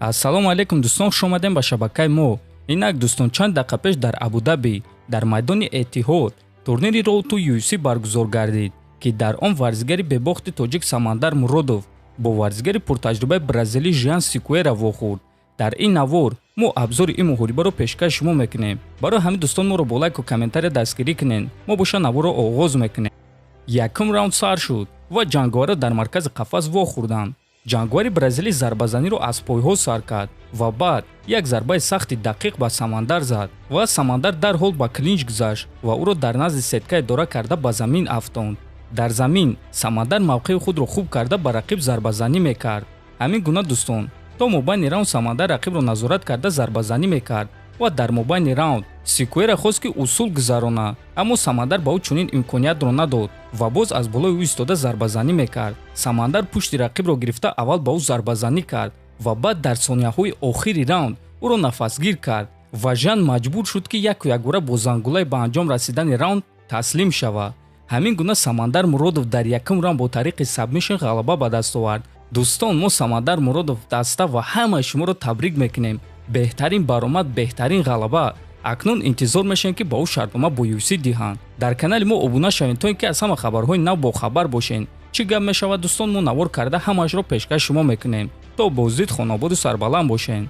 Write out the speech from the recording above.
Ассалому алайкум, дӯстон, хуш омадем ба шабакаи мо. Инак, дӯстон, чанд дақиқа пеш дар Абудаби дар майдони Эттиҳод турнири Road to UFC баргузор гардид, ки дар он варзигари бебохти тоҷик Самандар Муродов бо варзигари пуртаҷрибаи бразилӣ Жиан Сикуэра вохӯрд. Дар ин навор мо абзори ин муҳорибаро пешкаши шумо мекунем. Барои ҳамин, дӯстон, моро бо лайку комментария дастгирӣ кунед. Мо боша наворро оғоз мекунем. Якум раунд сар шуд ва ҷанговарро дар маркази қафас вохӯрданд. Ҷанговари бразилӣ зарбазаниро аз пойҳо сар кард ва баъд як зарбаи сахти дақиқ ба Самандар зад ва Самандар дарҳол ба клинч гузашт ва ӯро дар назди сетка идора карда ба замин афтонд. Дар замин Самандар мавқеи худро хуб карда ба рақиб зарбазанӣ мекард. Ҳамин гуна, дӯстон, то мобайни раунд Самандар рақибро назорат карда зарбазанӣ мекард ва дар мобайни раунд Сикуэра хост, ки усул гузарона, аммо Самандар ба ӯ чунин имкониятро надод ва боз аз болои ӯ истода зарбазанӣ мекард. Самандар пушти рақибро гирифта аввал ба ӯ зарбазанӣ кард ва баъд дар сонияҳои охири раунд ӯро нафасгир кард ва Жан маҷбур шуд, ки яку якбора бо зангулаи ба анҷом расидани раунд таслим шавад. Ҳамин гуна Самандар Муродов дар якум раунд бо тариқи сабмишн ғалаба ба даст овард. Дӯстон, мо Самандар Муродов даста ва ҳамаи шуморо табрик мекунем. Беҳтарин баромад, беҳтарин ғалаба. Акнун интизор мешавем, ки ба ӯ шартнома бо UFC диҳанд. Дар канали мо обуна шавед, то ин ки аз ҳама хабарҳои нав бохабар бошед. Чӣ гап мешавад, дӯстон, мо навор карда ҳамаашро пешкаш шумо мекунем. То боздид, хонободу сарбаланд бошед.